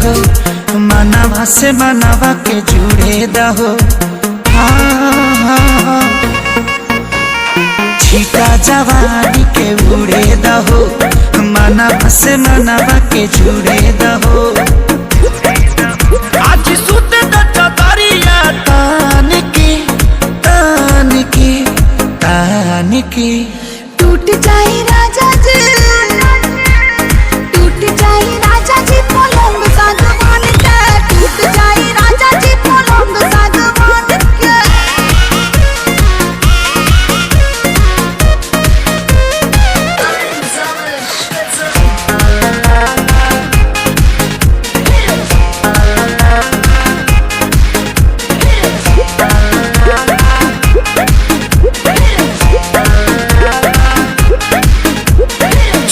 दहो, मनवा से मनवा के जुड़े दहो। हाँ, हाँ, छीटा जवानी के उड़े दहो, मनवा से मनवा के जुड़े दहो। आज सुत द चदरिया तान के, तान के, तान के। टूट जाए राजा जी, टूट जाए राजा जी पलंग सागवान के, टूट जाए राजा जी पलंग सागवान के।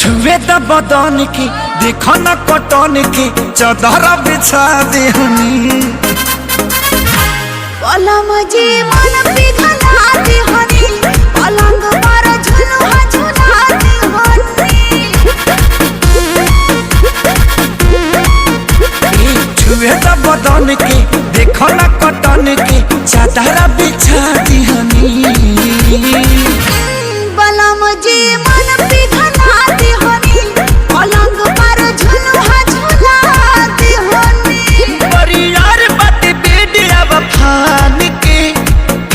छुए त बदन के देखो न कटन के, चदर बिछा देहनी। पलम जी मन पिघला दिहनी, पलंग पर झुलुआ झुला दिहनी। छुए त बदन के देखो न कटन के, चदर बिछा देहनी। बलम जी मन पिघला दिहनी, पलंग पर झुलुआ झुला दिहनी। परियार बाटे बेडिया फान के,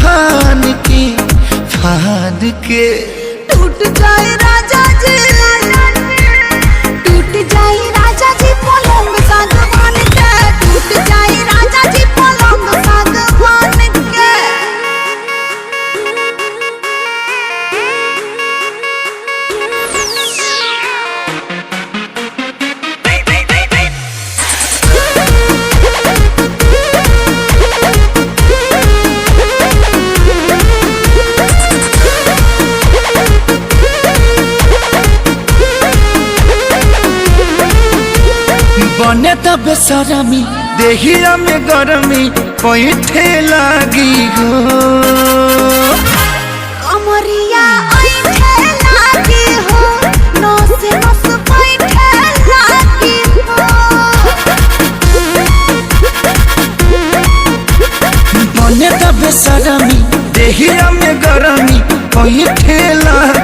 फान के, फान के। टूट जाए राजा जी, टूट जाए राजा जी पलंग सागवान के, टूट जाए राजा जी पलंग सागवान के। बने त बेसरमी देहिया में गरमी पैठे लागी हो। कमरिया ऐठे लागी हो, नस नस बैठे लागी हो। बने त बेसरमी देहिया में गरमी पैठे लागी।